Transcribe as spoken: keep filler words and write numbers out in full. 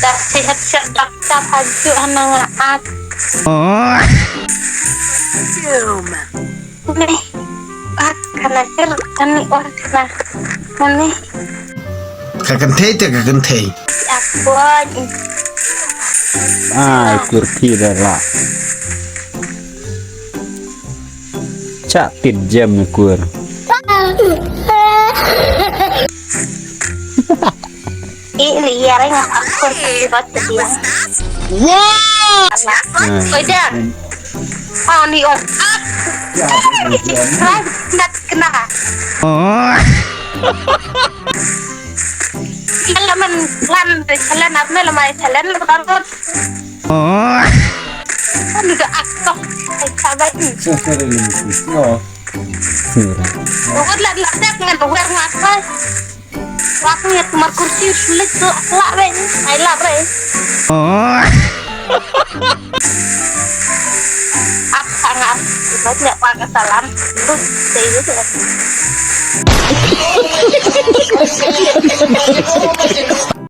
Dah sihat sihat dah dah haju ana nga at. Ni at kana kir ani or kana ni. Ka kynthei te ka kynthei. Ak boy. Ai, kur ki da la. Chak tit jem ni kur. Ih, liar nga aku sakit rot dia. Wah! Oi, dah. Oh, ni, oh. Rai, nak kena. Kalau men lan, jalan apa, lamai jalan, lamai. Kan udah aktor. Ai, sabar ni. Sure. Udah lah, lah, dah, ngan, udah, ngan, apa? Wak ngiat mar kursi sulit tu lak re. Ai lak re. Ak sangat. Banyak wak salam. Lu, saya tu.